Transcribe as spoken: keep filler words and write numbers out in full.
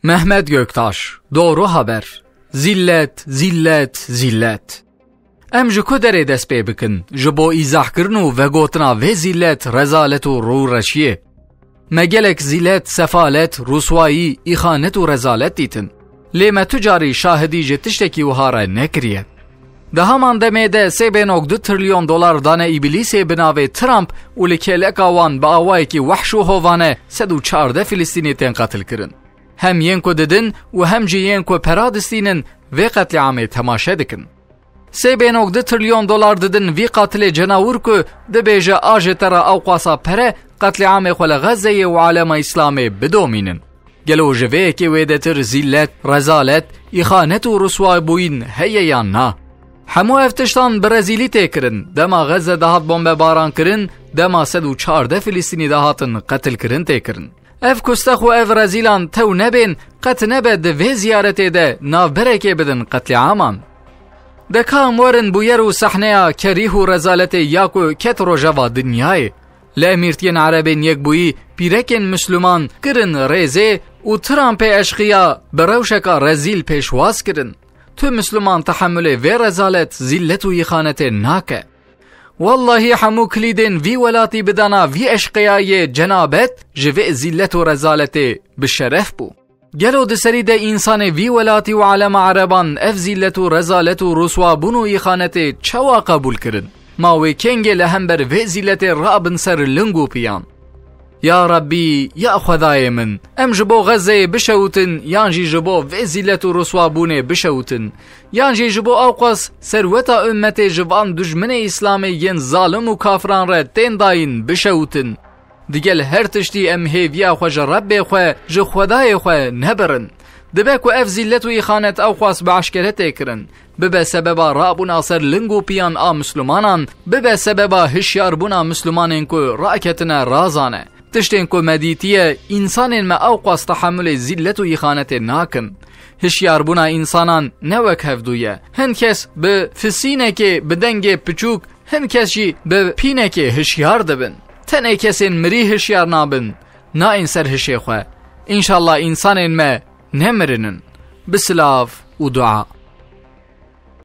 Mehmet Göktaş, Doğru Haber. Zillet, zillet, zillet. Em ji ku derê dest pê bikin? Ji bo îzahkirin û vegotina vê zillet, rezalet û rûreşiyê. Me gelek zillet, sefalet, rûswayî, îxanet û rezalet dîtin. Lê me tu carî şahidî ji tiştekî wiha re nekiriye. Di heman demê de sê bênok du trilyon dolar dane Îblîsê bi navê Trump û li kêleka wan bi awayekî wehş û hovane sed û çardeh Filistînî tên qetilkirin. Hem yên ku didin û hem jî yên ku pera distînin vê qetlîamê temaşe dikin. Sê bênok du trilyon dolar didin vî qatilê cenawir ku dibêje a ji te re ewqasa pere qetlîamê xwe li Xezzeyê û alema Îslamê bidomînin. Gelo ji vê yekê wêdetir zîllet, rezalet, îxanet û rûswabûyîn heye yan na? Hemû ev tiştan bi rezîlî tê kirin. Dema Xezze dihat bombebaran kirin, dema sed û çardeh Filistînî dihatin qetilkirin tê kirin. Ev kustex û ev rezîlan tew nebên, qet nebe di vê ziyaretê de navberekê bidin qetlîaman. De ka em werin bûyer û sehneya kerîh û rezaletê ya ku ket rojeva dinyayê. Li Emîrtiyên Erebên Yekbûyî pîrekên Misliman kirin rêzê û Trumpê eşqiya bi rewşeka rezîl pêşwaz kirin. Tu Misliman tehemulê vê rezalet, zîllet û îxanetê nake. Wellahî hemû kilîdên vî welatî bidana vî eşqeyayê cenabet ji vê zîllet û rezaletê bi şeref bû. Gelo di serî de însanê vî welatî û alema ereban ev zîllet û rezalet û rûswabûn û îxanetê çawa qebûl kirin? Ma wê kengê li hember vê zîletê rabin ser ling û piyan? Ya Rabbî, ya Xwedayê min, em ji bo Xezzeyê bişewtin yan jî ji bo vê zîlet û rûswabûnê bişewtin? Yan jî ji bo ewqas serweta ummetê ji van dujminê Îslamê yên zalim û kafiran re tên dayîn bişewtin? Digel her tiştî em hêviya xwe ji Rebbê xwe, ji Xwedayê xwe nebirin. Dibe ku ev zîlet û îxanet ewqas bi eşkere tê kirin, bibe sebeba rabûna ser ling û piyan a Mislimanan, bibe sebeba hişyarbûna Mislimanên ku raketine razane. Tiştên ku me dîtiye, însanên me ewqas tehemulê zîlet û îxanetê nakin. Hişyarbûna însanan ne wek hevdû ye. Hin kes bi fisînekê, bi dengê piçûk, hin kes jî bi pînekê hişyar dibin. Tenê kesên mirî hişyar nabin, nain ser hişê xwe. Înşallah însanên me nemirinin. Bi silav û dua.